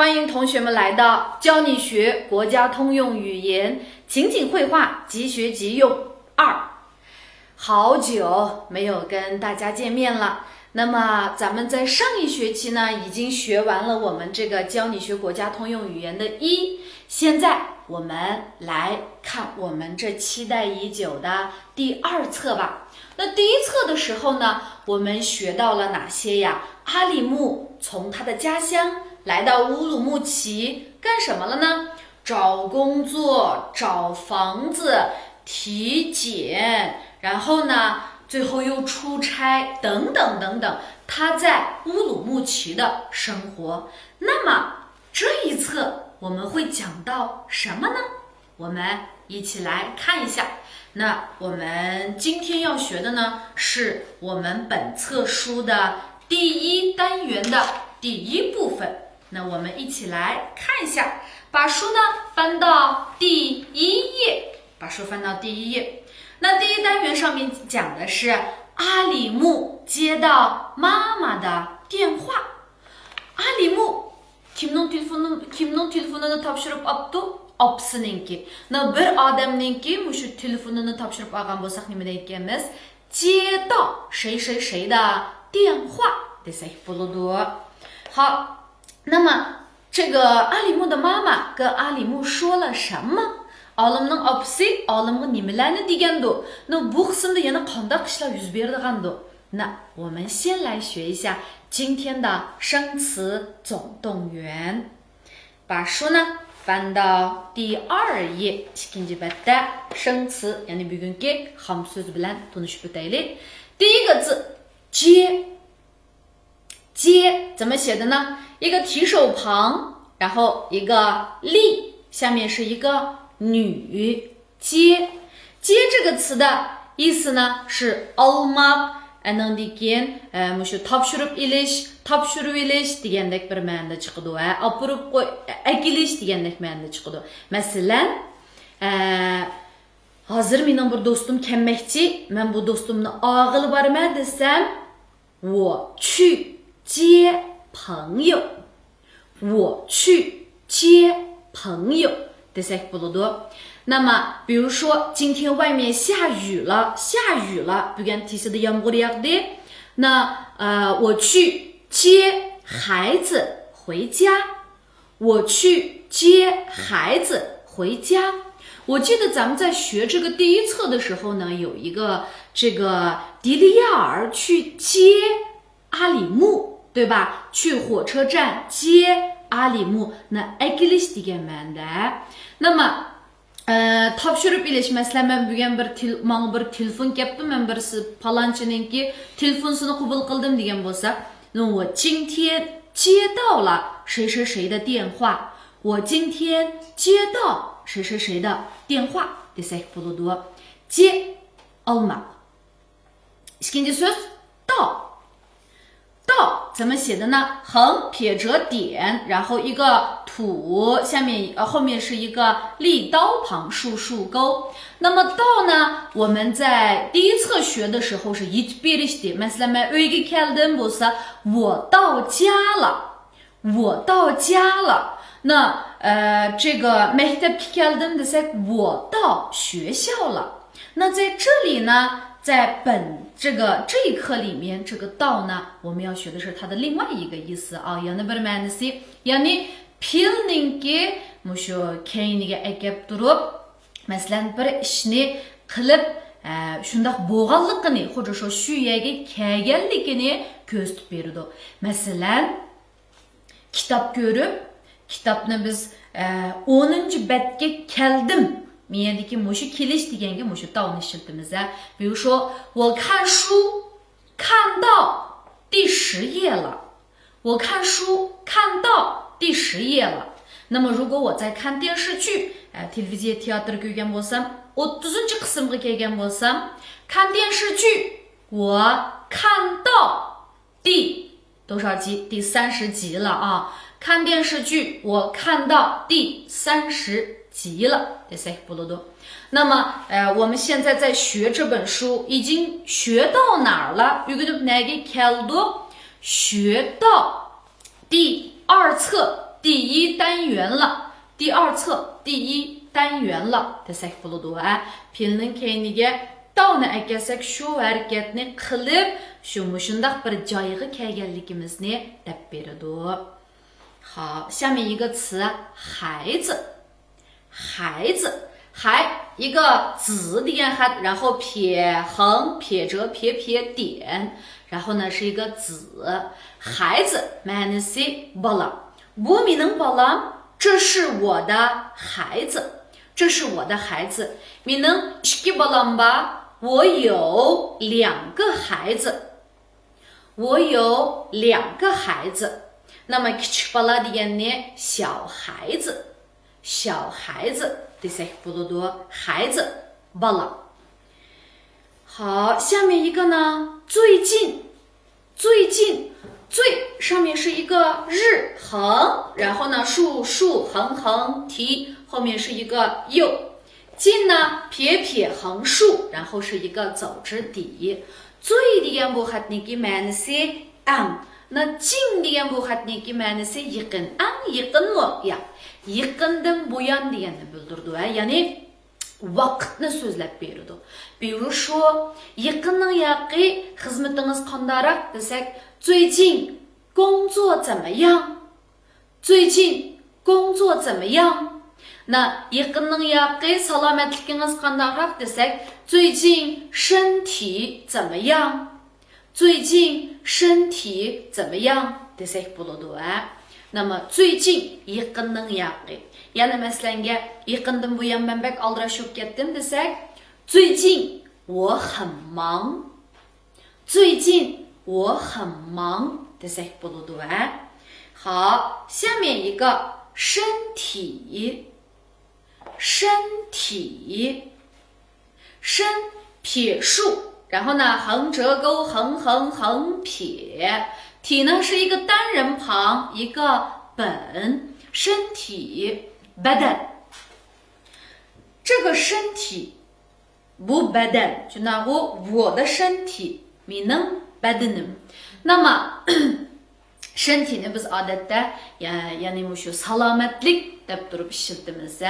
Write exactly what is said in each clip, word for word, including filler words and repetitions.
欢迎同学们来到教你学国家通用语言情景会话即学即用二。好久没有跟大家见面了。那么咱们在上一学期呢，已经学完了我们这个教你学国家通用语言的一，现在我们来看我们这期待已久的第二册吧。那第一册的时候呢，我们学到了哪些呀？阿里木从他的家乡来到乌鲁木齐干什么了呢？找工作、找房子、体检，然后呢，最后又出差，等等等等，他在乌鲁木齐的生活。那么这一册我们会讲到什么呢？我们一起来看一下。那我们今天要学的呢，是我们本册书的第一单元的第一部分。那我们一起来看一下，把书呢翻到第一页，把书翻到第一页。那第一单元上面讲的是阿里木接到妈妈的电话。阿里木 كىمنىڭ تېلېفونىنى، كىمنىڭ تېلېفونىنى تاپشۇرۇپ ئاپتۇ؟ ئاپىسىنىڭكى. نە بىر ئادەمنىڭكى مۇشۇ تېلېفونىنى تاپشۇرۇپ ئالغان بولساق نېمە دەيدىكەنمىز؟ 接到谁谁谁的电话 دېسەك بولىدۇ. 好，那么这个阿里木的妈妈跟阿里木说了什么？ ئالىمنىڭ ئاپىسى ئالىمغا نېمىلەرنى دېگەندۇ؟ نە بۇ قىسىمدا يەنە قانداق ئىشلار يۈز بېرىدىغاندۇ؟ 那我们先来学一下今天的生词总动员。把书呢翻到第二页， ئىككىنچى بەتتە 生词، يەنى بۈگۈنكى خام سۆز بىلەن تونۇشۇپ ئۆتەيلى. 第一个字接，接怎么写的呢？一个提手旁，然后一个立，下面是一个女。 接，接这个词的意思呢是 ئالماق، ئاندىن كېيىن، ئە، مۇشۇ تاپشۇرۇپ ئېلىش، تاپشۇرۇۋېلىش دېگەندەك بىر مەنىدە چىقىدۇ. ھە، ئاپىرىپ قوي، ئەكېلىش دېگەندەك مەنىدە چىقىدۇ. مەسىلەن، ئە، ھازىر مېنىڭ بىر دوستۇم كەلمەكچى، مەن بۇ دوستۇمنى ئاغىلى بارىمەن دېسەم، 我去接朋友. 我去接朋友 دېسەك بولىدۇ. 那么，比如说今天外面下雨了，下雨了، بۈگۈن تېشىدا يامغۇر ياغدى. 那，呃，我去接孩子回家。 我去接孩子回家。我记得咱们在学这个第一册的时候呢，有一个这个迪利亚尔去接阿里木，对吧？去火车站接阿里木，那 ئەكېلىش دېگەن مەنىدە. 那么 ئە، تاپشۇرۇپ ئېلىش، مەسىلەن، مەن بۈگۈن بىر تېل-، ماڭا بىر تېلېفون كەپتۇ، مەن بىرسى پالانچىنىڭكى تېلېفونىنى قوبۇل قىلدىم دېگەن بولسا، 那我今天接到了谁谁谁的电话。我今天接到谁谁谁的电话 دېسەك بولىدۇ. 接، ئالما. ئىككىنچى سۆز، 到. 到怎么写的呢？横撇折点，然后一个土，下面，呃，后面是一个立刀旁竖竖钩。那么到呢，我们在第一册学的时候是 يېتىپ بېرىشتى. مەسىلەن، مەن ئۆيگە كەلدىم بولسا، 我到家了. 我到家了. 那，呃，这个 مەكتەپكە كەلدىم دېسەك، 我到学校了. 那在这里呢，在本这个这一课里面，这个到呢，我们要学的是它的另外一个意思啊， يەنە بىر مەنىسى. يەنى پېئىلنىڭكى مۇشۇ كەينىگە ئەكەپ تۇرۇپ، مەسىلەن، بىر ئىشنى قىلىپ، ئە، شۇنداق بولغانلىقىنى، خۇددى شۇ، شۇ يەرگە كەلگەنلىكىنى كۆرسىتىپ بېرىدۇ. مەسىلەن، كىتاب كۆرۈپ، كىتابنى بىز، ئە، ئونىنچى بەتكە كەلدىم. مېيەدىكى مۇشۇ كېلىش دېگەنگە مۇشۇ 到نى ئىشلىتىمىز، ھە. 比如说، 我看书看到第十页了. 我看书看到第十页了. 那么如果我在看电视剧، ئە، تېلېۋىزىيە تىياتىر كۆرگەن بولسام، ئوتتۇزىنچى قىسىمغا كەلگەن بولسام، 看电视剧، 我看到第 多少集？第三十集了啊。看电视剧，我看到第三十集了 دېسەك بولىدۇ. 那么，呃，我们现在在学这本书，已经学到哪儿了？ ئۆگىنىپ نەگە كەلدۇق؟ 学到第二册第一单元了، 第二册第一单元了 دېسەك بولىدۇ. ھە، پېئىلنىڭ كەينىگە داۋنى ئەكەلسەك، شۇ ھەرىكەتنى قىلىپ، شۇ مۇشۇنداق بىر جايغا كەلگەنلىكىمىزنى دەپ بېرىدۇ. 好，下面一个词，孩子。 孩子，孩，一个子 دېگەن خەت، 然后撇横， 撇折， 撇撇点， 然后呢是一个子。 孩子 مەنىسى بالا. بۇ مېنىڭ بالام، 这是我的孩子， 这是我的孩子. مېنىڭ ئىككى بالام بار، 我有两个孩子. 我有两个孩子。 نېمە، كىچىك بالا دېگەننى 小孩子، 小孩子 دېسەك بولىدۇ. 孩子، بالا. 好，下面一个呢，最近，最近，最上面是一个日横，然后呢竖竖横横提，后面是一个又。 近呢，撇撇横竖，然后是一个走之底。 最 دېگەن بۇ خەتنىڭكى مەنىسى ئەڭ. 那近 دېگەن بۇ خەتنىڭكى مەنىسى يېقىن. ئەڭ يېقىنمۇ؟ ياق. يېقىندىن بۇيان دېگەننى بىلدۈرىدۇ، ھە؟ يەنى ۋاقىتنى سۆزلەپ بېرىدۇ. 比如说، يېقىننىڭ ياقى خىزمىتىڭىز قانداقراق دېسەك، 最近工作怎么样؟ 最近工作怎么样？ نا، يېقىننىڭ ياقى سالامەتلىكىڭىز قانداقراق دېسەك، 最近身体怎么样؟ 最近身体怎么样 دېسەك بولىدۇ، ھە؟ نېمە، 最近 يېقىننىڭ ياقى. يەنە مەسىلەنگە، يېقىندىن بۇيان مەن بەك ئالدىراش بولۇپ كەتتىم دېسەك، 最近我很忙. 最近我很忙 دېسەك بولىدۇ، ھە؟ 好，下面一个身体，身体，身 撇竖，然后呢横折钩，横横横撇。体呢是一个单人旁，一个本，身体，بدن。 这个身体 بۇ بەدەن، شۇنداقغۇ؟ 我的身体، مېنىڭ بەدىنىم. نېمە، 身体نى بىز ئادەتتە، يە-، يەنى مۇشۇ سالامەتلىك دەپ تۇرۇپ ئىشلىتىمىز.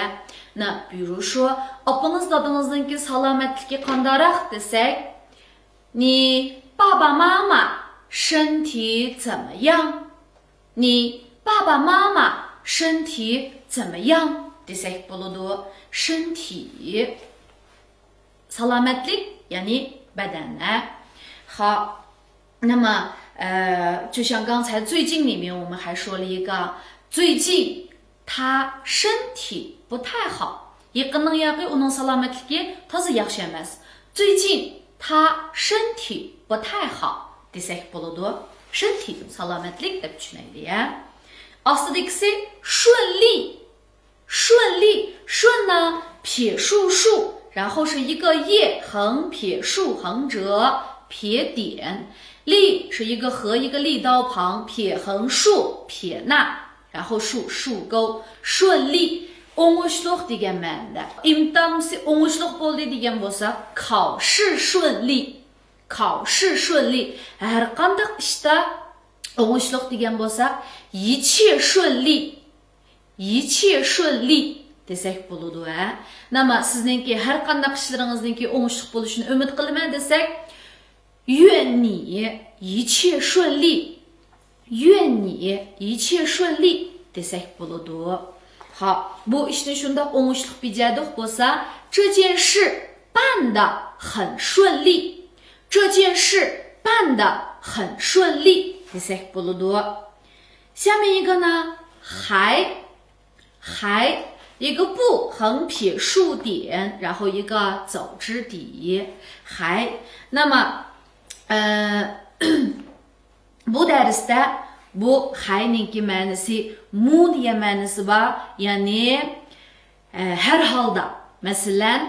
نا، 比如说، ئاپىڭىز دادىڭىزنىڭكى سالامەتلىكى قانداقراق دېسەك، 你爸爸妈妈身体怎么样؟ 你爸爸妈妈身体怎么样 دېسەك بولىدۇ. 身体، سالامەتلىك، يەنى بەدەن، ھە؟ 好，那么，呃，就像刚才最近里面我们还说了一个，最近他身体不太好。 يېقىننىڭ ياقى ئۇنىڭ سالامەتلىكى تازا ياخشى ئەمەس. 最近他身体不太好 دېسەك بولىدۇ. 身体، سالامەتلىك دەپ چۈشىنەيلى، يە. ئاستىدىكىسى 顺利. 顺利، 顺 نا، 撇竖竖，然后是一个叶，横撇竖横折，撇点。利是一个禾一个利刀旁，撇横竖，撇捺。 然后竖竖钩，顺利، ئوڭۇشلۇق دېگەن مەنىدە. ئىمتىھانىمىز ئوڭۇشلۇق بولدى دېگەن بولسا، 考试顺利، 考试顺利. ھەر قانداق ئىشتا ئوڭۇشلۇق دېگەن بولسا، 一切顺利، 一切顺利 دېسەك بولىدۇ، ھە. نېمە، سىزنىڭكى ھەر قانداق ئىشلىرىڭىزنىڭكى ئوڭۇشلۇق بولۇشىنى ئۈمىد قىلىمەن دېسەك، 愿你一切顺利. 愿你一切顺利 دېسەك بولىدۇ. ھا، بۇ ئىشنى شۇنداق ئوڭۇشلۇق بېجەردۇق بولسا، 这件事办得很顺利. 这件事办得很顺利 دېسەك بولىدۇ. 下面一个呢，还 还，一个不横撇竖点，然后一个走之底，还。那么，呃， بۇ دەرستە بۇ 还 نىڭكى مەنىسى مۇ دېگەن مەنىسى بار، يەنى، ئە، ھەر ھالدا. مەسىلەن،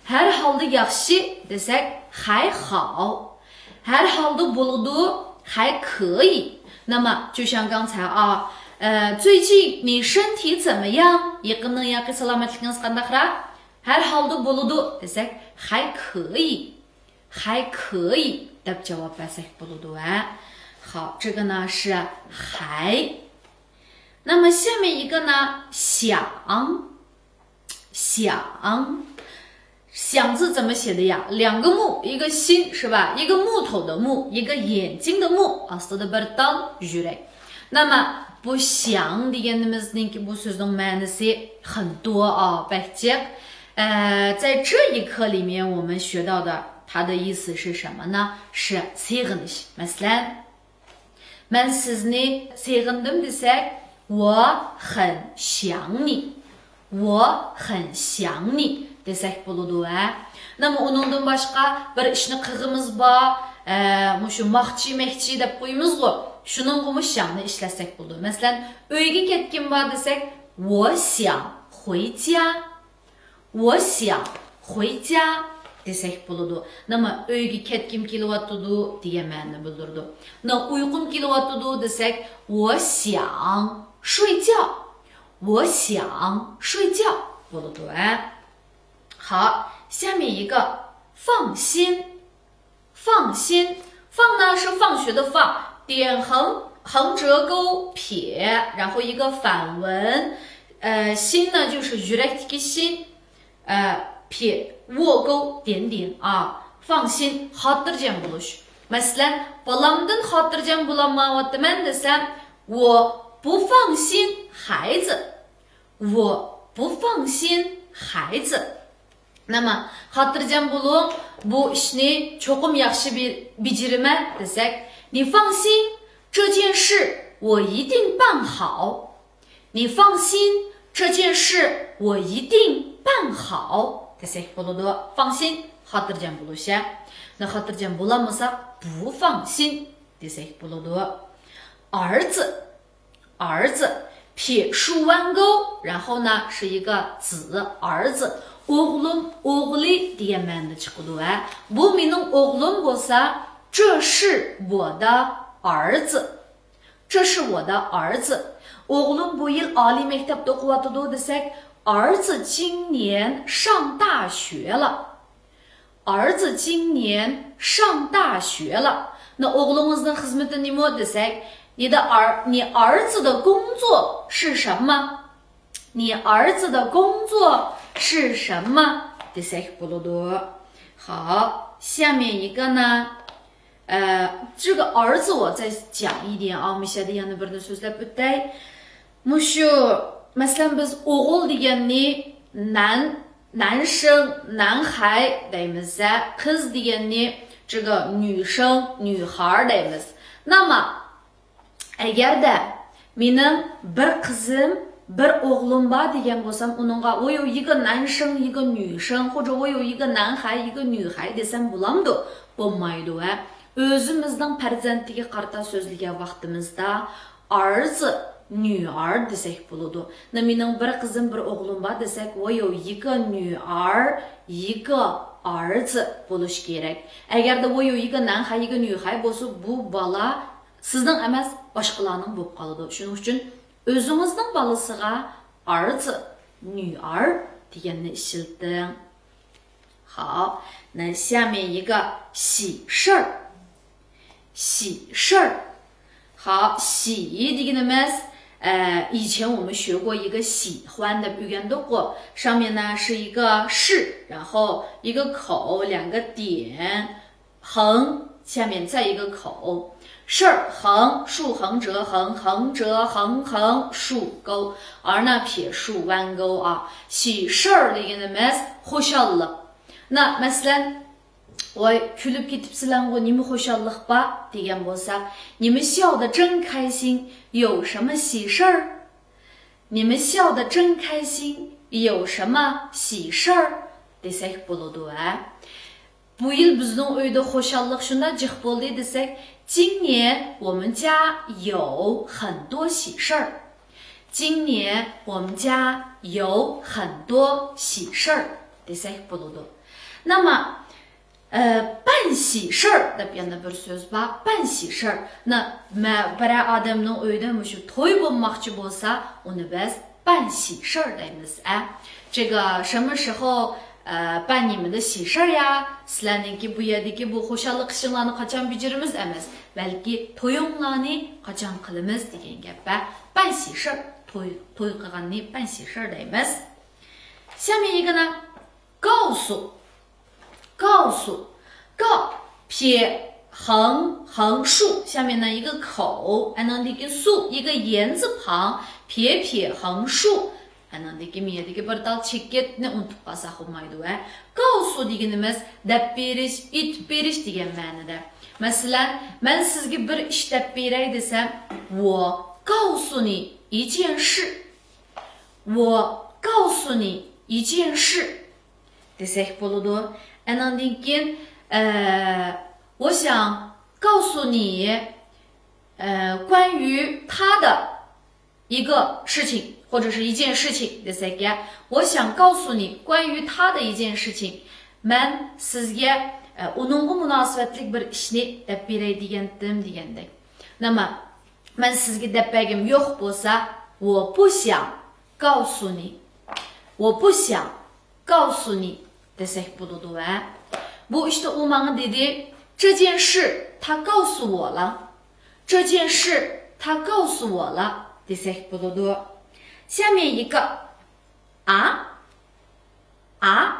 ھەر ھالدا ياخشى دېسەك، 还好. ھەر ھالدا بولىدۇ، 还可以. 那么，就像刚才啊，呃，最近你身体怎么样？ يېقىننىڭ ياقى سالامەتلىكىڭىز قانداقراق؟ ھەر ھالدا بولىدۇ دېسەك، 还可以. 还可以 دەپ جاۋاب بەرسەك بولىدۇ، ھە. 好，这个呢是还.那么下面一个呢，想，想，想字怎么写的呀？两个木，一个心，是吧？一个木头的木，一个眼睛的目， ئاستىدا بىر تال يۈرەك. 那么 بۇ 想 دېگىنىمىزنىڭكى بۇ سۆزنىڭ مەنىسى 很多 ئا، بەك جىق. 呃，在这一课里面我们学到的它的意思是什么呢？是 سېغىنىش. مەسىلەن، مەن سىزنى سېغىندىم دېسەك، 我很想你، 我很想你 دېسەك بولىدۇ، ھە. 那么 ئۇنىڭدىن باشقا بىر ئىشنى قىلغىمىز بار، ئە، مۇشۇ ماخچى، مەكچى دەپ قويىمىزغۇ، شۇنىڭغىمۇ 想 نى ئىشلەتسەك بولىدۇ. مەسىلەن، ئۆيگە كەتكۈم بار دېسەك، 我想回家، 我想回家 دېسەك بولىدۇ. 那么 ئۆيگە كەتكۈم كېلىۋاتىدۇ دېگەن مەنىنى بىلدۈرىدۇ. 那 ئۇيقۇم كېلىۋاتىدۇ دېسەك، 我想睡觉، 我想睡觉 بولىدۇ، ھە. 好，下面一个 放心， 放心， 放呢是放学的放，点横，横折钩撇，然后一个反文，呃，心呢就是 يۈرەكتىكى 心，呃，撇 ۋو گوۋ 点点 ئا. 放心، خاتىرجەم بولۇش. مەسىلەن، بالامدىن خاتىرجەم بولالمايۋاتىمەن دېسەم، 我不放心孩子، 我不放心孩子. 那么 خاتىرجەم بولۇڭ، بۇ ئىشنى چوقۇم ياخشى بى-، بېجىرىمەن دېسەك، 你放心，这件事我一定办好。你放心，这件事我一定办好 دېسەك بولىدۇ. 放心، خاتىرجەم بولۇش، ھە. 那 خاتىرجەم بولالمىساق، 不放心 دېسەك بولىدۇ. 儿子 儿子，撇竖弯钩，然后呢是一个子，儿子. ئوغلۇم، ئوغلى دېگەن مەنىدە چىقىدۇ، ھە. بۇ مېنىڭ ئوغلۇم بولسا، 这是我的儿子。这是我的儿子. ئوغلۇم بۇ يىل ئالىي مەكتەپتە ئوقۇۋاتىدۇ دېسەك، 儿子今年上大学了. 儿子今年上大学了. 那 ئوغلىڭىزنىڭ خىزمىتى نېمە دېسەك، 你的儿-، 你儿子的工作是什么？你儿子的工作是什么 دېسەك بولىدۇ. 好，下面一个呢，呃，这个儿子我再讲一点啊， مۇشۇ يەردە يەنە بىرنى سۆزلەپ ئۆتەي. مۇشۇ، مەسىلەن، بىز ئوغۇل دېگەننى 男، 男生، 男孩 دەيمىز، ھە، قىز دېگەننى 这个女生، 女孩 دەيمىز. 那么 ئەگەردە مېنىڭ بىر قىزىم، بىر ئوغلۇم بار دېگەن بولسام، ئۇنىڭغا 我有一个男生، 一个女生، 或者 我有一个男孩，一个女孩 دېسەم بولامدۇ؟ بولمايدۇ، ھە. ئۆزىمىزنىڭ پەرزەنتىگە قارىتا سۆزلىگەن ۋاقتىمىزدا 儿子، 女儿 دېسەك بولىدۇ. 那 مېنىڭ بىر قىزىم، بىر ئوغلۇم بار دېسەك، 我有一个女儿، 一个儿子 بولۇشى كېرەك. ئەگەردە 我有一个男孩، 一个女孩 بولسا، بۇ بالا سىزنىڭ ئەمەس، باشقىلارنىڭ بولۇپ قالىدۇ. شۇنىڭ ئۈچۈن ئۆزىڭىزنىڭ بالىسىغا 儿子، 女儿 دېگەننى ئىشلىتىڭ. 好，那下面一个喜事儿，喜事儿。好，喜 دېگىنىمىز، ئە، 以前我们学过一个喜欢 دەپ ئۆگەندۇققۇ. 上面呢是一个是，然后一个口，两个点，横，下面再一个口。事儿，横，竖横折横，横折横横竖钩。 儿呢撇竖弯钩 ئا. 喜事儿 دېگىنىمىز خۇشاللىق. 那 مەسىلەن، ۋاي، كۈلۈپ كېتىپسىلەڭغۇ، نېمە خۇشاللىق بار دېگەن بولسا، 你们笑得真开心，有什么喜事儿？你们笑得真开心，有什么喜事儿 دېسەك بولىدۇ، ھە. بۇ يىل بىزنىڭ ئۆيدە خۇشاللىق شۇنداق جىق بولدى دېسەك، 今年我们家有很多喜事儿。今年我们家有很多喜事儿 دېسەك بولىدۇ. 那么 ئە، 办喜事儿 دەپ يەنە بىر سۆز بار، 办喜事儿. 那 مە-، بىرەر ئادەمنىڭ ئۆيىدە مۇشۇ توي بولماقچى بولسا، ئۇنى بىز 办喜事儿 دەيمىز، ئە. 这个什么时候، ئە، 办你们的喜事儿呀؟ سىلەرنىڭكى بۇ يەردىكى بۇ خۇشاللىق ئىشىڭلارنى قاچان بېجىرىمىز ئەمەس، بەلكى تويۇڭلارنى قاچان قىلىمىز دېگەن گەپ، ئە. 办喜事儿，توي توي قىلغاننى 办喜事儿 دەيمىز. 下面一个呢，告诉 告诉 告 撇横横竖 下面呢一个口 ئەنىڭدىن كېيىن 竖 一个言字旁 撇撇横竖 ئەنىڭدىن كېيىن مۇ يەردىكى بىر تال چېكىتنى ئۇنتۇپ قالساق بولمايدۇ ھە. 告诉 دېگىنىمىز دەپ بېرىش، ئېيتىپ بېرىش دېگەن مەنىدە. مەسىلەن، مەن سىزگە بىر ئىش دەپ بېرەي دېسەم، 我告诉你一件事. 我告诉你一件事 دېسەك بولىدۇ. ئەنىڭدىن كېيىن، ئە، 我想告诉你，呃，关于他的一个事情，或者是一件事情 دېسەك يا. 我想告诉你关于他的一件事情. مەن سىزگە، ئە، ئۇنىڭغا مۇناسىۋەتلىك بىر ئىشنى دەپ بېرەي دېگەنتىم دېگەندەك. نېمە؟ مەن سىزگە دەپ بەرگۈم يوق بولسا، 我不想告诉你. 我不想告诉你 دېسەك بولىدۇ ھە. بۇ ئىشتا ئۇ ماڭا دېدى، 这件事他告诉我了. 这件事他告诉我了 دېسەك بولىدۇ. 下面一个 a a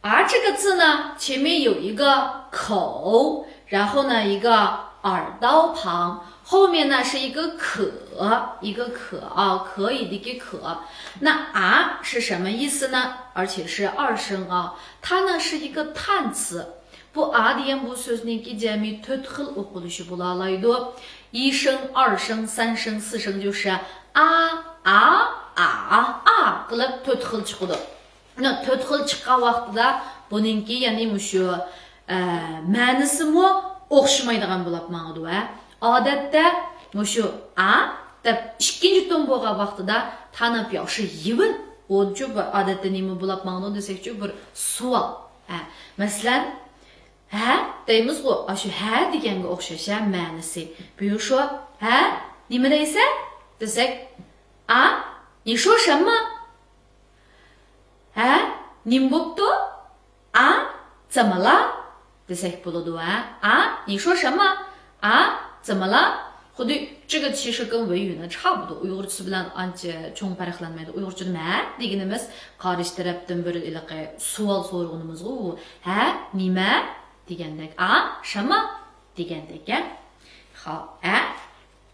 a 这个字呢，前面有一个口，然后呢一个耳刀旁，后面呢是一个可，一个可啊，可以的一个可。那 a 是什么意思呢？而且是二声啊，它呢是一个叹词。 بۇ a دېگەن بۇ سۆزنىڭكى جەمئىي تۆت خىل ئوقۇلۇشى بولالايدۇ. 一声、二声、三声、四声就是 a a a a قىلىپ تۆت خىل چىقىدۇ. مانا تۆت خىل چىققان ۋاقتىدا بۇنىڭكى يەنى مۇشۇ، ئە، مەنىسىمۇ ئوخشىمايدىغان بولاپ ماڭىدۇ ھە. ئادەتتە مۇشۇ a دەپ ئىككىنچى تون بولغان ۋاقتىدا 他呢表示疑问. ئۇنچۇ بىر ئادەتتە نېمە بولاپ ماڭىدۇ دېسەكچۇ بىر سوئال. ھە. مەسىلەن، ھە دەيمىزغۇ، ئاشۇ ھە دېگەنگە ئوخشاش ھە مەنىسى. 比如说، ھە، نېمە دەيسەن؟ دېسەك، 啊，你说什么؟ ھە، نېمە بوپتۇ؟ 啊，怎么了؟ دېسەك بولىدۇ ھە. 啊，你说什么？ 啊，怎么了？ خۇددى 这个其实跟维语呢差不多. ئۇيغۇرچىسى بىلەن ئانچە چوڭ پەرقلەنمەيدۇ. ئۇيغۇرچىدا ھە دېگىنىمىز قارشى تەرەپتىن بىر ھېلىقى سوئال سورىغىنىمىزغۇ ئۇ ھە، نېمە دېگەندەك. 啊什么 دېگەندەك ھە. خاپ ھە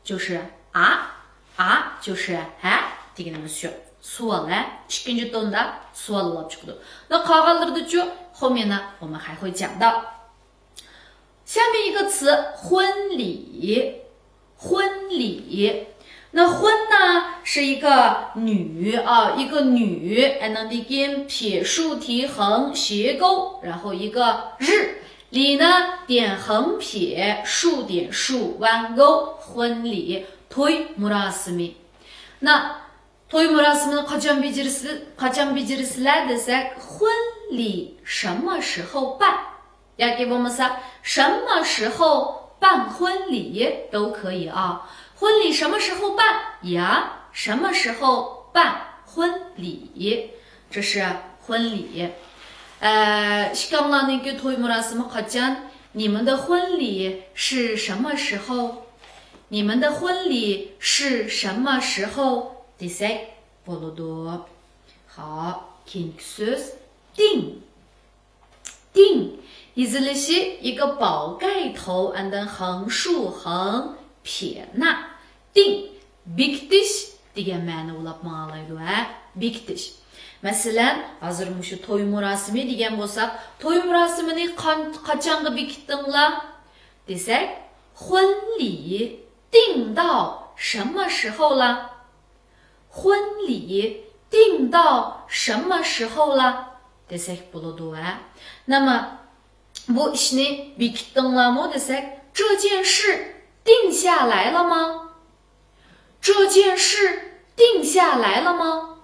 就是 啊 啊 就是 ھە دېگىنىمىز شۇ. سوئال ھە. ئىككىنچى توندا سوئال بولاپ چىقىدۇ. 那 قالغانلىرىدىچۇ 后面呢我们还会讲到. 下面一个词婚礼，婚礼。那婚呢是一个女啊，一个女，哎，那里边撇竖提横斜勾，然后一个日，礼呢点横撇竖点竖弯钩，婚礼 توي مراسمى. 那 توي مراسمىنى قاچان بېجىرىسىلەر، قاچان بېجىرىسىلەر دېسەك، 婚礼什么时候办 ياكى بولمىسا 什么时候办婚礼 都可以啊. 婚礼什么时候办 يا 什么时候办婚礼 这是婚礼. ئە، ئىككىڭلارنىڭكى توي مۇراسىمى قاچان؟ 你们的婚礼是什么时候؟ 你们的婚礼是什么时候 دېسەك بولىدۇ. خاپ، كېيىنكى سۆز 定. 定 يېزىلىشى 一个宝盖头 ئاندىن 横竖横撇捺. 定 بېكىتىش دېگەن مەنە بولاپ ماڭالايدۇ ھە، بېكىتىش. مەسىلەن، ھازىر مۇشۇ توي مۇراسىمى دېگەن بولساق، توي مۇراسىمىنى قان-، قاچانغا بېكىتتىڭلار دېسەك، 婚礼定到什么时候了؟ 婚礼定到什么时候了 دېسەك بولىدۇ ھە. نېمە، بۇ ئىشنى بېكىتتىڭلارمۇ دېسەك، 这件事定下来了吗؟ 这件事定下来了吗？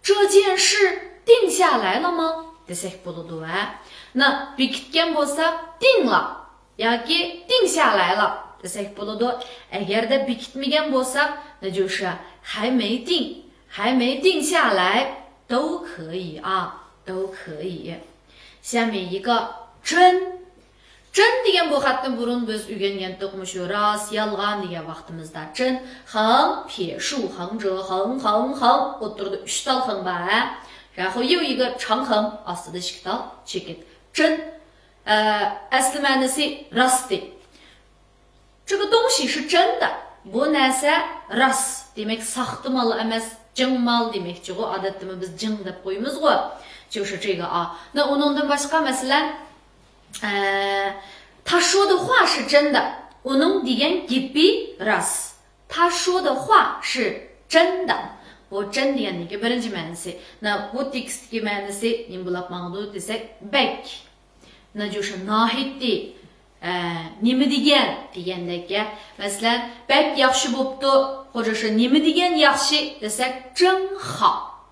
这件事定下来了吗 دېسەك بولىدۇ ھە. 那 بېكىتكەن بولساق، 定了 ياكى 定下来了 دېسەك بولىدۇ. ئەگەردە بېكىتمىگەن بولساق، 那就是还没定، 还没定下来 都可以啊，都可以. 下面一个 真.真دېگەن بۇ خەتنى بۇرۇن بىز ئۆگەنگەنتۇق، مۇشۇ راست، يالغان دېگەن ۋاقتىمىزدا. 真، 横، 撇竖横折، 横، 横، 横 ئوتتۇرىدا ئۈچ تال 横 بار، ھە؟ 然后又一个长横، ئاستىدا ئىككى تال چېكىت. 真، ئە، ئەسلى مەنىسى راستى. 这个东西是真的. بۇ نەرسە راست. دېمەك، ساختىمال ئەمەس، جىڭمال دېمەكچىغۇ. ئادەتتىمۇ بىز جىڭ دەپ قويىمىزغۇ. 就是这个啊. 那 ئۇنىڭدىن باشقا، مەسىلەن، ئە، 他说的话是真的. ئۇنىڭ دېگەن گېپى راست. 他说的话是真的. بۇ 真 دېگەننىڭكى بىرىنچى مەنىسى. 那 بۇ تېكىستتىكى مەنىسى نېمە بولاپ ماڭىدۇ دېسەك، بەك. 那就是 ناھايىتى، ئە، نېمە دېگەن دېگەندەك، يا. مەسىلەن، بەك ياخشى بوپتۇ، 或者是 نېمە دېگەن ياخشى دېسەك، 真好.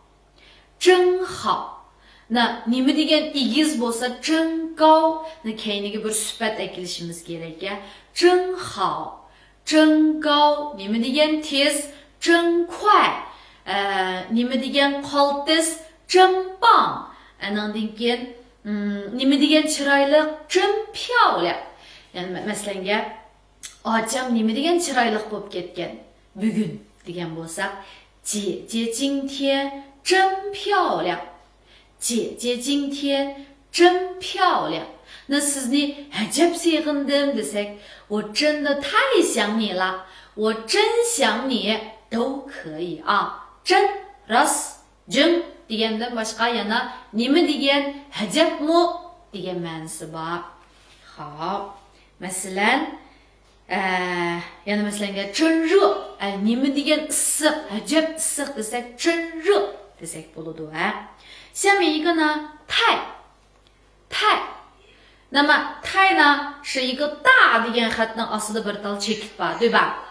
真好. 那 نېمە دېگەن ئېگىز بولسا، 真高. 那 كەينىگە بىر سۈپەت ئەكېلىشىمىز كېرەك، يا. 真好. 真高. نېمە دېگەن تېز؟ 真快. ئە، نېمە دېگەن قالتىس؟ 真棒. ئەنىڭدىن كېيىن، ئىم، نېمە دېگەن چىرايلىق؟ 真漂亮. يەنى مە-، مەسىلەن گەپ، ئاچام نېمە دېگەن چىرايلىق بولۇپ كەتكەن بۈگۈن دېگەن بولساق، 姐姐今天真漂亮. 姐姐今天真漂亮. 那 سىزنى ئەجەب سېغىندىم دېسەك، 我真的太想你了. 我真想你 都可以啊. 真 راست، 真 دېگەندىن باشقا يەنە نېمە دېگەن، ئەجەبمۇ دېگەن مەنىسى بار. خاپ، مەسىلەن، ئە، يەنە مەسىلەن، 真热. ئە، نېمە دېگەن ئىسسىق، ئەجەب ئىسسىق دېسەك، 真热 دېسەك بولىدۇ، ھە. 下面一个呢，太، 太. 那么太呢，是一个大 دېگەن خەتنىڭ ئاستىدا بىر تال چېكىت بار، 对吧؟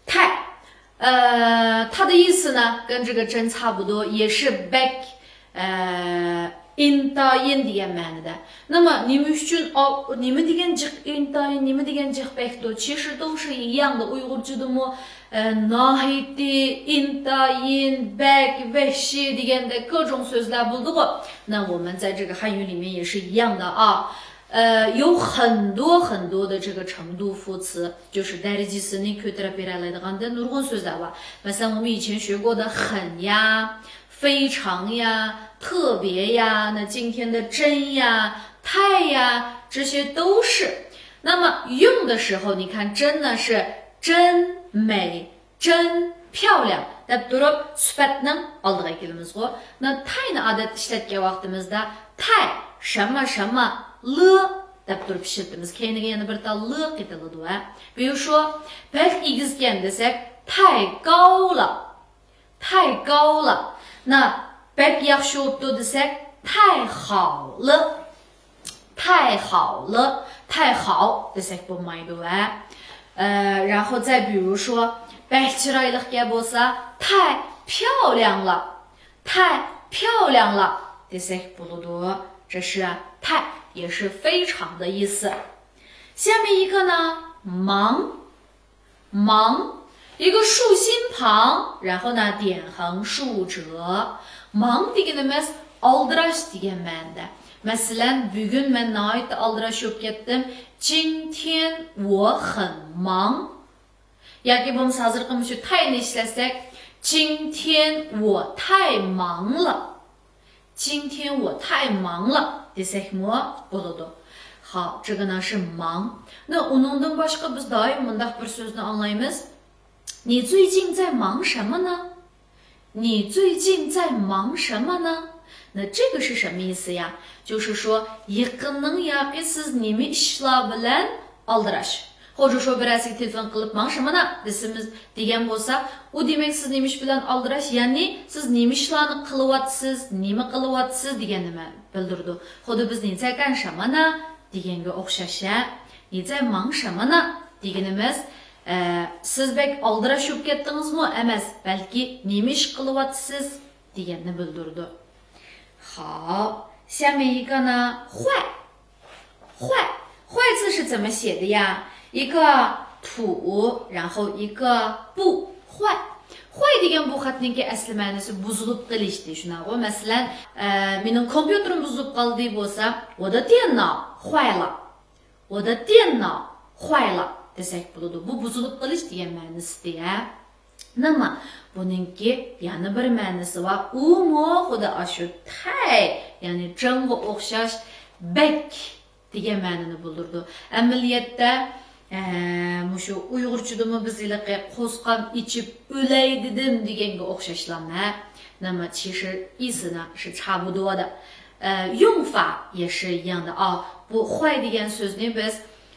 太. 呃，它的意思呢，跟这个 真 差不多，也是 بەك، ئە، ئىنتايىن دېگەن مەنىدە. 那么 نېمە ئۈچۈن، ئاۋ، نېمە دېگەن جىق ئىنتايىن، نېمە دېگەن جىق بەكتۇ؟ 其实都是一样的. ئۇيغۇرچىدىمۇ، ئە، ناھايىتى، ئىنتايىن، بەك، ۋەھشىي دېگەندەك 各种 سۆزلەر بولىدىغۇ. 那我们在这个汉语里面也是一样的啊。 ئە، 有很多很多的这个程度副词. 就是 دەرىجىسىنى كۆتۈرۈپ بېرەلەيدىغاندىن نۇرغۇن سۆزلەر بار. مەسىلەن، 我们以前学过的 很呀、非常呀、特别呀，那今天的 真 呀、太 呀，这些都是。那么用的时候，你看 真 呢是 真美、 真漂亮 دەپ تۇرۇپ، سۈپەتنىڭ ئالدىغا كېلىمىزغۇ. 那 太 نى ئادەتتە ئىشلەتكەن ۋاقتىمىزدا 太什么什么了 دەپ تۇرۇپ ئىشلىتىمىز. كەينىگە يەنە بىر تال 了 قېتىلىدۇ، ھە. 比如说، بەك ئېگىزكەن دېسەك، 太高了، 太高了. 那 بەك ياخشى بوپتۇ دېسەك، 太好了. 太好了، 太好 دېسەك بولمايدۇ، ھە. ئە، 然后再比如说، بەك چىرايلىق گەپ بولسا، 太漂亮了، 太漂亮了 دېسەك بولىدۇ. 这是 太 也是非常的意思. 下面一个呢，忙， 忙，一个竖心旁，然后呢，点横竖折。 忙دېگىنىمىز ئالدىراش دېگەن مەنىدە. مەسىلەن، بۈگۈن مەن ناھايىتى ئالدىراش بولۇپ كەتتىم. 今天我很忙. ياكى بولمىسا ھازىرقى مۇشۇ 太 نى ئىشلەتسەك، 今天我太忙了. 今天我太忙了 دېسەكمۇ بولىدۇ. خاپ، 这个呢是忙. 那 ئۇنىڭدىن باشقا بىز دائىم مۇنداق بىر سۆزنى ئاڭلايمىز. 你最近在忙什么呢؟ 你最近在忙什么呢？ 那这个是什么意思呀？就是说，يېقىننىڭ ياقى سىز نېمە ئىشلار بىلەن ئالدىراش. 或者说 بىرەرسىگە تېلېفون قىلىپ، 忙什么呢 دېسىمىز، دېگەن بولسا، ئۇ دېمەك سىز نېمە ئىش بىلەن ئالدىراش، يەنى سىز نېمە ئىشلارنى قىلىۋاتىسىز، نېمە قىلىۋاتىسىز دېگەننى مە-، بىلدۈرىدۇ. خۇددى بىز 你在干什么呢 دېگەنگە ئوخشاش، ھە. 你在忙什么呢 دېگىنىمىز، ئە، سىز بەك ئالدىراش بولۇپ كەتتىڭىزمۇ؟ ئەمەس، بەلكى نېمە ئىش قىلىۋاتىسىز دېگەننى بىلدۈرىدۇ. خاپ، 下面一个呢，坏. 坏，坏字是怎么写的呀？一个土，然后一个不，坏。خۇەي دېگەن بۇ خەتنىڭكى ئەسلى مەنىسى بۇزۇلۇپ قېلىشتى، شۇنداقغۇ؟ مەسىلەن، ئە، مېنىڭ كومپيۇتېرىم بۇزۇلۇپ قالدى بولسا، 我的电脑坏了. 我的电脑坏了 دېسەك بولىدۇ. بۇ بۇزۇلۇپ قېلىش دېگەن مەنىسىدە، ھە. نېمە؟ بۇنىڭكى يەنە بىر مەنىسى بار. ئۇمۇ خۇددى ئاشۇ تەي، يەنى جېڭغا ئوخشاش بەك دېگەن مەنىنى بىلدۈرىدۇ. ئەمەلىيەتتە، ئە، مۇشۇ ئۇيغۇرچىدىمۇ بىز ھېلىقى قورسىقىم ئېچىپ ئۆلەي دېدىم دېگەنگە ئوخشاشلام، ھە. 那么其实意思呢是差不多的. ئە، 用法也是一样的. ئا، بۇ خۇەي دېگەن سۆزنى بىز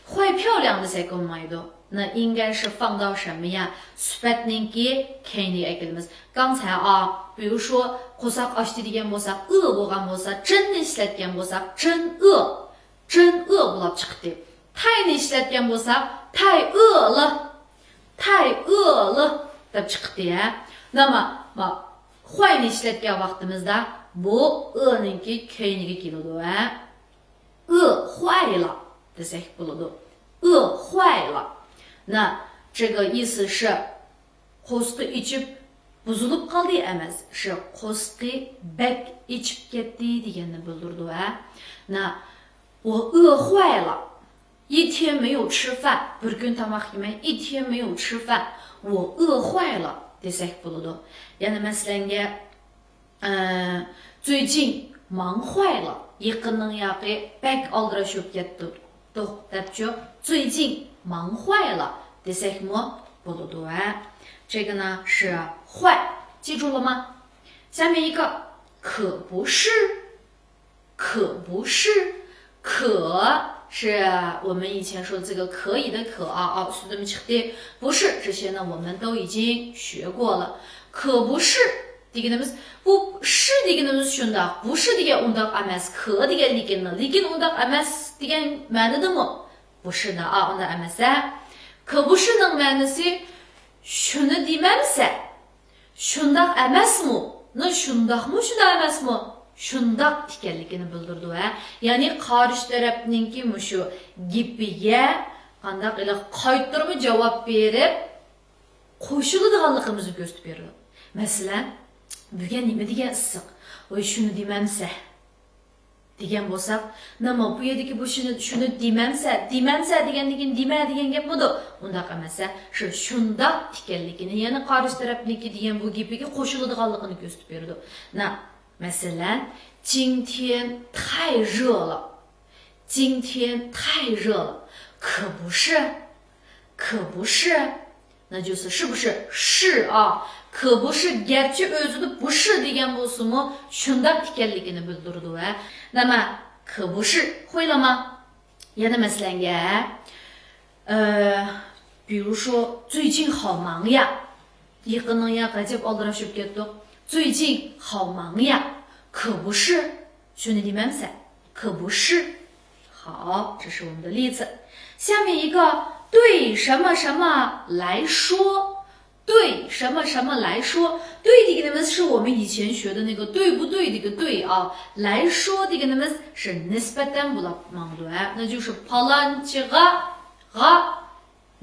خۇەي پياۋلياڭ دېسەك بولمايدۇ. 那应该是放到什么呀؟ سۈپەتنىڭكى كەينىگە ئەكېلىمىز. 刚才 ئا، 比如说 قورساق ئاچتى دېگەن بولساق، ئى بولغان بولسا، 真 نى ئىشلەتكەن بولساق، 真 ئى. 真 ئى بولاپ چىقتى. تەينى ئىشلەتكەن بولساق، تەي ئى لى، تەي ئى لى دەپ چىقتى، ھە. نېمە؟ ما، خۇەينى ئىشلەتكەن ۋاقتىمىزدا بۇ ئىنىڭكى كەينىگە كېلىدۇ، ھە. 饿坏了 دېسەك بولىدۇ. 饿坏了. 那这个意思是 قورسىقى ئېچىپ بۇزۇلۇپ قالدى ئەمەس، شۇ قورسىقى بەك ئېچىپ كەتتى دېگەننى بىلدۈرىدۇ، ھە. 那我饿坏了. 一天没有吃饭. بىر كۈن تاماق يېمەي، 一天没有吃饭. 我饿坏了 دېسەك بولىدۇ. يەنە مەسىلەنگە، ئە، 最近忙坏了. يېقىننىڭ ياقى بەك ئالدىراش بولۇپ كەتتۇق دەپچۇ. 最近忙坏了 دېسەكمۇ بولىدۇ، ھە. 这个呢是坏，记住了吗？下面一个 可不是. 可不是. 可是我们以前说这个可以的可 ئا، ئا ئۈستىدىن چىقتى. 不是 这些呢我们都已经学过了. 可不是 دېگىنىمىز، بۇ 是 دېگىنىمىز شۇنداق، 不是 دېگەن ئۇنداق ئەمەس، 可 دېگەن لېكىن، لېكىن ئۇنداق ئەمەس دېگەن مەنىدىمۇ؟ 不是 دا، ئا، ئۇنداق ئەمەس، ھە. 可不是 نىڭ مەنىسى شۇنى دېمەمسە، شۇنداق ئەمەسمۇ؟ نى شۇنداقمۇ، شۇنداق ئەمەسمۇ؟ شۇنداق ئىكەنلىكىنى بىلدۈرىدۇ، ھە. يەنى قارشى تەرەپنىڭكى مۇشۇ گېپىگە قانداق ئىلى قايتۇرما جاۋاب بېرىپ، قوشۇلىدىغانلىقىمىزنى كۆرسىتىپ بېرىدۇ. مەسىلەن، بۈگۈن نېمە دېگەن ئىسسىق؟ ۋاي، شۇنى دېمەمسە دېگەن بولساق، نېمە بۇ يەردىكى بۇ شۇنى، شۇنى دېمەمسە، دېمەمسە دېگەندىن كېيىن دېمە دېگەن گەپمىدۇ؟ ئۇنداق ئەمەس، ھە. شۇ شۇنداق ئىكەنلىكىنى، يەنى قارشى تەرەپنىڭكى دېگەن بۇ گېپىگە قوشۇلىدىغانلىقىنى كۆرسىتىپ بېرىدۇ. نە، مەسىلەن، 今天太热了. 今天太热了. 可不是，可不是. 那就是是不是，是啊， 可不是 گەرچە ئۆزىدە 不是 دېگەن بولسىمۇ، شۇنداق ئىكەنلىكىنى بىلدۈرىدۇ، ھە. نېمە؟ 可不是 خۇيلىما. يەنە مەسىلەنگە، ئە، 比如说最近好忙呀. يېقىننىڭ يا غەجەپ ئالدىراش بولۇپ كەتتۇق. 最近好忙呀. 可不是 شۇنى دېمەمسە؟ 可不是. 好，这是我们的例子。下面一个，对什么什么来说，对什么什么来说，对 دېگىنىمىز 是我们以前学的那个对不对 دېگەن 对 ئا. 来说 دېگىنىمىز 是 نىسبەتەن بولاپ ماڭىدۇ، ھە. 那就是 پالانچىغا، غا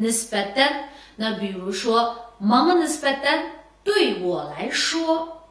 نىسبەتەن. 那比如说 ماڭا نىسبەتەن 对我来说.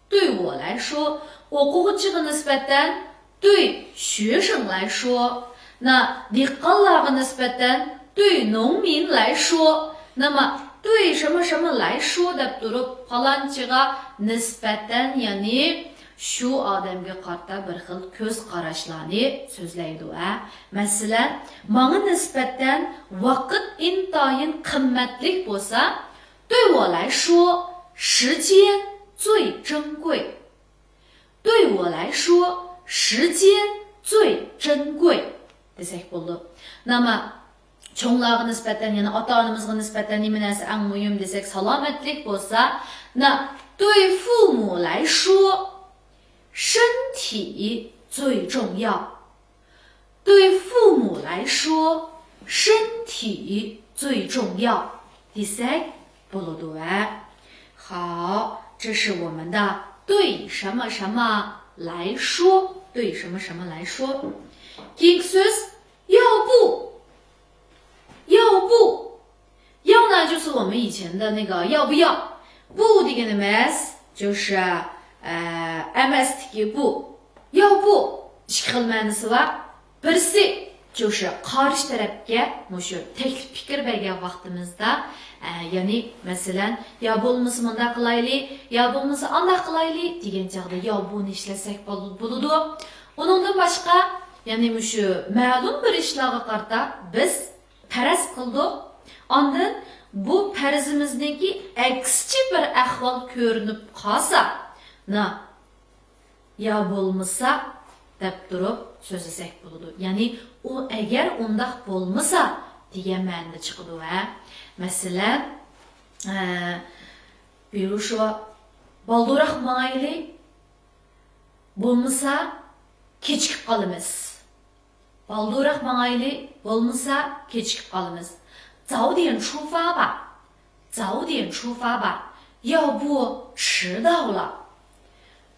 对我来说. ئوقۇغۇچىغا نىسبەتەن 对学生来说. 那 دېھقانلارغا نىسبەتەن 对农民来说. 那么 对什么什么来说 دەپ تۇرۇپ، پالانچىغا نىسبەتەن، يەنى شۇ ئادەمگە قارىتا بىر خىل كۆز قاراشلارنى سۆزلەيدۇ، ھە. مەسىلەن، ماڭا نىسبەتەن ۋاقىت ئىنتايىن قىممەتلىك بولسا، 对我来说，时间最珍贵. 对我来说，时间最珍贵 دېسەك بولىدۇ. نېمە، چوڭلارغا نىسبەتەن، يەنى ئاتا-ئانىمىزغا نىسبەتەن نېمە نەرسە ئەڭ مۇھىم دېسەك، سالامەتلىك بولسا، 那对父母来说，身体最重要. 对父母来说，身体最重要 دېسەك بولىدۇ، ھە. 好，这是我们的对什么什么来说，对什么什么来说。 كېيىنكى سۆز، 要不，要不. 要呢，就是我们以前的那个要不要。بۇ دېگىنىمىز، جوشا، ئە، ئەمەستىكى بۇ. ياۋ بۇ ئىككى خىل مەنىسى بار. بىرسى، جوشا قارشى تەرەپكە مۇشۇ تەكلىپ پىكىر بەرگەن ۋاقتىمىزدا، ئە، يەنى، مەسىلەن، يا بولمىسا مۇنداق قىلايلى، يا بولمىسا ئانداق قىلايلى دېگەن چاغدا ياۋ بۇنى ئىشلەتسەك بول-، بولىدۇ. ئۇنىڭدىن باشقا، يەنى مۇشۇ مەلۇم بىر ئىشلارغا قارىتا بىز پەرەز قىلدۇق. ئاندىن بۇ پەرىزىمىزنىڭكى ئەكسىچە بىر ئەھۋال كۆرۈنۈپ قالسا، نا، يا بولمىسا دەپ تۇرۇپ سۆزلىسەك بولىدۇ. يەنى ئۇ ئەگەر ئۇنداق بولمىسا دېگەن مەنىدە چىقىدۇ ھە. مەسىلەن، ئە، بىرۇشۇ بالدۇراق ماڭايلى، بولمىسا كېچىكىپ قالىمىز. بالدۇراق ماڭايلى، بولمىسا كېچىكىپ قالىمىز. 早点出发吧. 早点出发吧. 要不迟到了.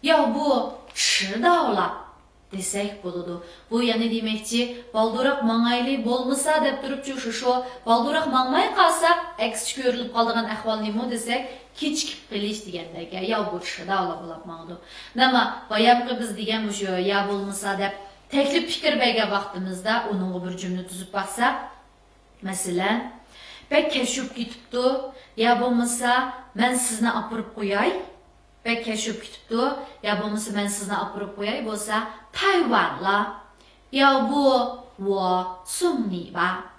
要不迟到了. دېسەك بولىدۇ. بۇ يەنە دېمەكچى، بالدۇراق ماڭايلى، بولمىسا دەپ تۇرۇپچۇ شۇ، شۇ، بالدۇراق ماڭماي قالساق، ئەكسىچە كۆرۈلۈپ قالىدىغان ئەھۋال نېمە دېسەك، كېچىكىپ قېلىش دېگەندەك، يا بۇ چىشىدا ئالا بولاپ ماڭىدۇ. نېمە، بايامقى بىز دېگەن مۇشۇ يا بولمىسا دەپ تەكلىپ پىكىر بەرگەن ۋاقتىمىزدا ئۇنىڭغا بىر جۈملە تۈزۈپ باقساق، مەسىلەن، بەك كەچ چۈشۈپ كېتىپتۇ، يا بولمىسا مەن سىزنى ئاپىرىپ قوياي. بەك كەچ چۈشۈپ كېتىپتۇ، يا بولمىسا مەن سىزنى ئاپىرىپ قوياي، بولسا 太晚了. 要不我送你吧.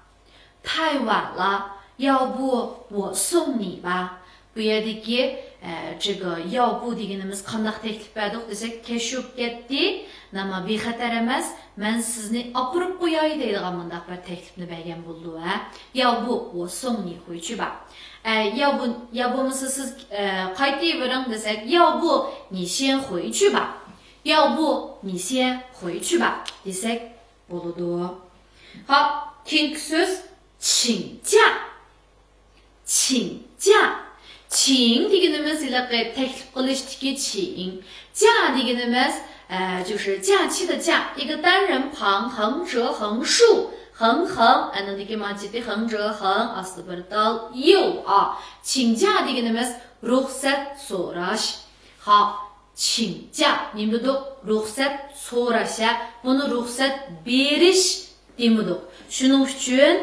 太晚了. 要不我送你吧. بۇ يەردىكى، ئە، 这个要不 دېگىنىمىز قانداق تەكلىپ بەردۇق دېسەك، كەچ چۈشۈپ كەتتى، نېمە بىخەتەر ئەمەس، مەن سىزنى ئاپىرىپ قوياي دەيدىغان مۇنداق بىر تەكلىپنى بەرگەن بولىدۇ ھە. 要不我送你回去吧. ئە، 要不، يا بولمىسا سىز، ئە، قايتىۋېرىڭ دېسەك، 要不你先回去吧. 要不你先回去吧 دېسەك بولىدۇ. ھا، كېيىنكى سۆز 请假. 请假. 请 دېگىنىمىز ھېلىقى تەكلىپ قىلىشتىكى 请. 假 دېگىنىمىز، ئە، 就是假期的假، 一个单人旁，横折横竖، 横横، ئەنىڭدىكى ماجىتى 横折横، ئاستى بىر تال يو، ئا. 请假 دېگىنىمىز رۇخسەت سوراش. ھا، 请假 نېمە دېدۇق؟ رۇخسەت سوراش ھە. بۇنى رۇخسەت بېرىش دېمىدۇق. شۇنىڭ ئۈچۈن،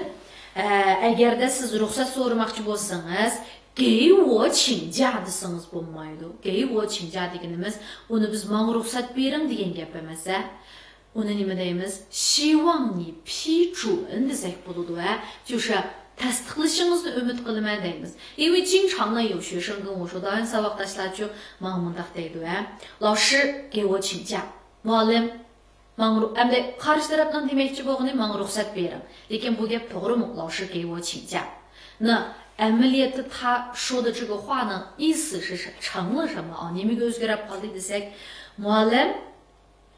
ئە، ئەگەردە سىز رۇخسەت سورىماقچى بولسىڭىز، 给我请假 دېسىڭىز بولمايدۇ. 给我请假 دېگىنىمىز، ئۇنى بىز ماڭا رۇخسەت بېرىڭ دېگەن گەپ ئەمەس ھە. ئۇنى نېمە دەيمىز؟ 希望你批准 دېسەك بولىدۇ ھە. 就是 تەستىقلىشىڭىزنى ئۈمىد قىلىمەن دەيمىز. 因为经常呢有学生跟我说، دائىم ساۋاقداشلارچۇ ماڭا مۇنداق دەيدۇ ھە. 老师给我请假. مۇئەللىم، ماڭا رۇ-، ئەمدى قارشى تەرەپنىڭ دېمەكچى بولغىنى ماڭا رۇخسەت بېرىڭ. لېكىن بۇ گەپ توغرىمۇ؟ 老师给我请假. 那 ئەمەلىيەتتە 他说的这个话呢，意思是什-، 成了什么啊؟ نېمىگە ئۆزگىرىپ قالدى دېسەك، مۇئەللىم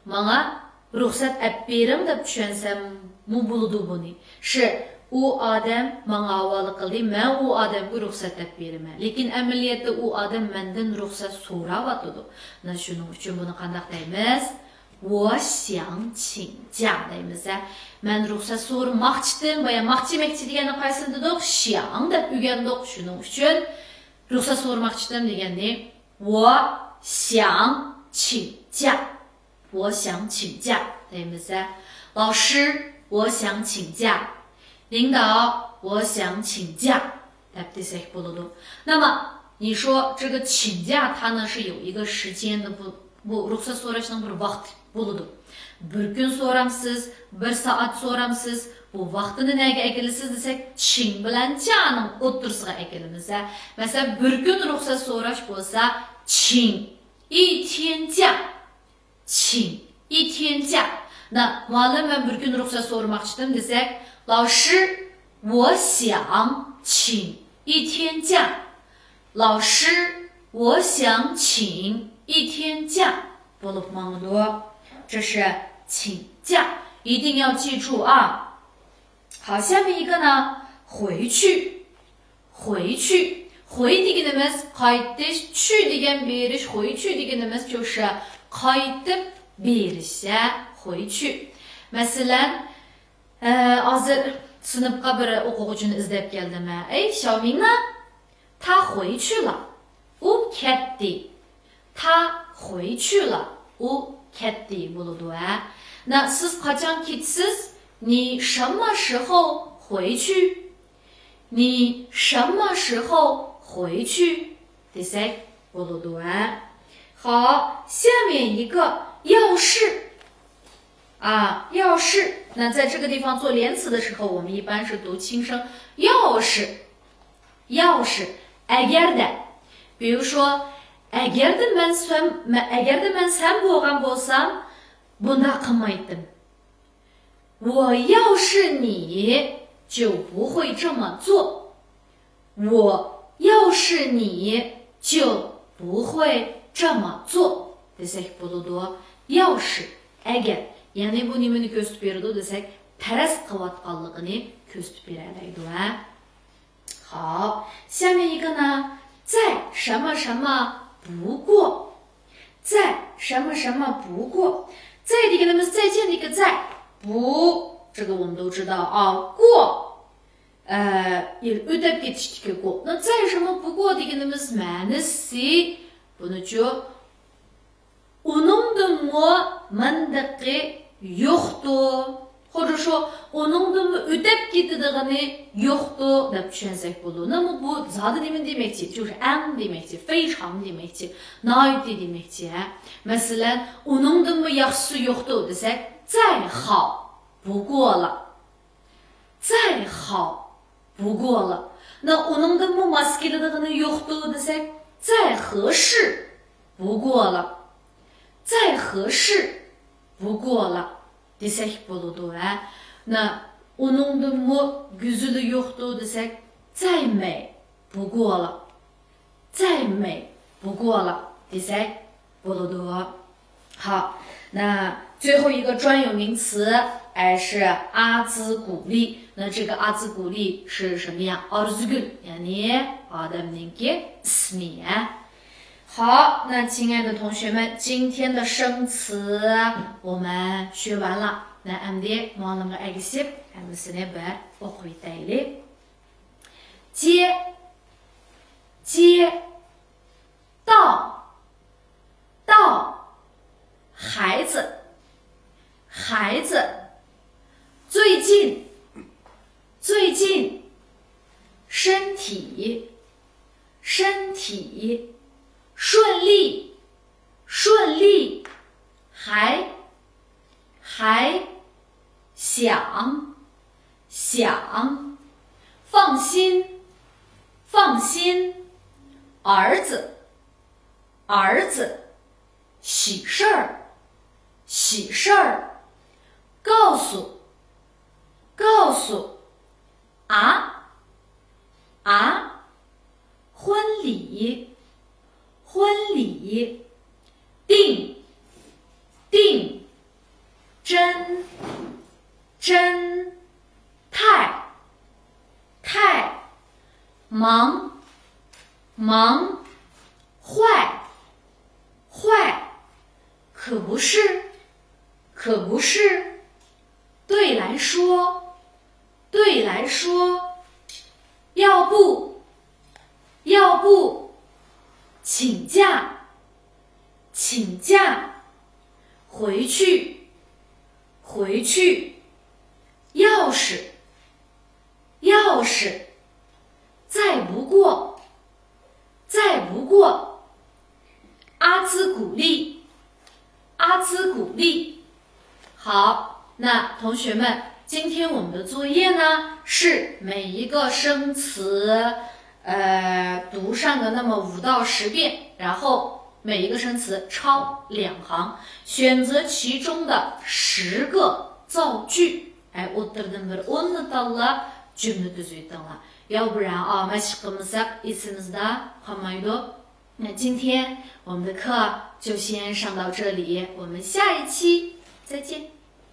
ماڭا رۇخسەت ئەپ بېرىڭ دەپ چۈشەنسەممۇ بولىدۇ بۇنى. شى، ئۇ ئادەم ماڭا ھاۋالە قىلدى، مەن ئۇ ئادەمگە رۇخسەت ئەپ بېرىمەن. لېكىن ئەمەلىيەتتە ئۇ ئادەم مەندىن رۇخسەت سوراۋاتىدۇ. مانا شۇنىڭ ئۈچۈن بۇنى قانداق دەيمىز؟ 我想请假 دەيمىز ھە. مەن رۇخسەت سورىماقچىدىم، بايا ماقچى يېمەكچى دېگەننى قايسىنى دېدۇق؟ 想 دەپ ئۆگەندۇق. شۇنىڭ ئۈچۈن رۇخسەت سورىماقچىدىم دېگەننى 我想请假. 我想请假 دەيمىز ھە. 老师，我想请假. 领导，我想请假 دەپ دېسەك بولىدۇ. 那么你说这个请假它呢是有一个时间的不، بۇ رۇخسەت سوراشنىڭ بىر ۋاقتى بولىدۇ. بىر كۈن سورامسىز، بىر سائەت سورامسىز، بۇ ۋاقتىنى نەگە ئەكېلىسىز دېسەك، 请 بىلەن 假 نىڭ ئوتتۇرىسىغا ئەكېلىمىز ھە. مەسىلەن، بىر كۈن رۇخسەت سوراش بولسا، 请一天假. 请一天假. 那 مۇئەللىم، مەن بىر كۈن رۇخسەت سورىماقچىدىم دېسەك، 老师，我想请一天假. 老师，我想请一天假 بولۇپ ماڭىدۇ. 这是请假，一定要记住啊。好，下面一个呢，回去。 回去. 回 دېگىنىمىز قايتىش، 去 دېگەن بېرىش، 回去 دېگىنىمىز شۇ قايتىپ بېرىش ھە، 回去. مەسىلەن، ئە، ھازىر سىنىپقا بىر ئوقۇغۇچىنى ئىزدەپ كەلدىم ھە. 哎，小明呢？他回去了. ئۇ كەتتى. 他回去了. ئۇ كەتتى بولىدۇ، ھە. 那 سىز قاچان كېتىسىز؟ 你什么时候回去؟ 你什么时候回去 دېسەك بولىدۇ، ھە. 好，下面一个要是. 啊，要是. 那在这个地方做连词的时候，我们一般是读轻声，要是，要是，ئەگەردە. 比如说، ئەگەردە مەن سەن، مە-، ئەگەردە مەن سەن بولغان بولسام، بۇنداق قىلمايتتىم. 我要是你就不会这么做。 我要是你就不会这么做 دېسەك بولىدۇ. 要是، ئەگەر. يەنى بۇ نېمىنى كۆرسىتىپ بېرىدۇ دېسەك، پەرەز قىلىۋاتقانلىقىنى كۆرسىتىپ بېرەلەيدۇ، ھە. 好，下面一个呢，在什么什么不过。 在什么什么不过。 在 دېگىنىمىز 再见 دىكى 在. 不، 这个我们都知道啊. 过، ئە، ئۆتەپ كېتىشتىكى 过. 那 在什么不过 دېگىنىمىز مەنىسى بۇنىچۇ، ئۇنىڭدىنمۇ ماندىقى يوقتۇ. 或者说، ئۇنىڭدىنمۇ ئۆتەپ كېتىدىغىنى يوقتۇ دەپ چۈشەنسەك بولىدۇ. 那么 بۇ زادى نېمىنى دېمەكچى؟ 就是 ئەڭ دېمەكچى، 非常 دېمەكچى، ناھايىتى دېمەكچى، ھە. مەسىلەن، ئۇنىڭدىنمۇ ياخشىسى يوقتۇ دېسەك، 再好不过了. 再好不过了. 那 ئۇنىڭدىنمۇ ماس كېلىدىغىنى يوقتۇ دېسەك، 再合适不过了. 再合适不过了 دېسەك بولىدۇ، ھە. 那 ئۇنىڭدىنمۇ گۈزىلى يوقتۇ دېسەك، 再美不过了. 再美不过了 دېسەك بولىدۇ. 好，那最后一个专有名词，哎，是阿兹古丽。那这个阿兹古丽是什么呀？ ئارزۇگۈل، يەنى ئادەمنىڭكى ئىسمى، ھە. 好，那亲爱的同学们，今天的生词我们学完了。 那 ئەمدى مۇئەللىمگە ئەگىشىپ ھەممىسىنى بىر ئوقۇۋېتەيلى. 接، 接，到，到，孩子，孩子，最近，最近，身体，身体，顺利，顺利，还，还，想，想，放心，放心，儿子，儿子，喜事儿，喜事儿，告诉，告诉，啊，啊，婚礼，婚礼，定，定，真，真，太，太，忙，忙，坏，坏，可不是，可不是，对来说，对来说，要不，要不，请假，请假，回去，回去，要是，要是，再不过，再不过，阿兹古丽，阿兹古丽。好，那同学们，今天我们的作业呢，是每一个生词，呃，读上个那么五到十遍，然后每一个生词抄两行，选择其中的十个造句。 ئەي، ئوتتۇرىدىن بىر ئوننى تاللاپ، جۈملە تۈزۈۋېتىڭلار. يا بۇرا، ئا، مەشىق قىلمىساق، ئېسىمىزدە قالمايدۇ. 那今天我们的课就先上到这里，我们下一期再见。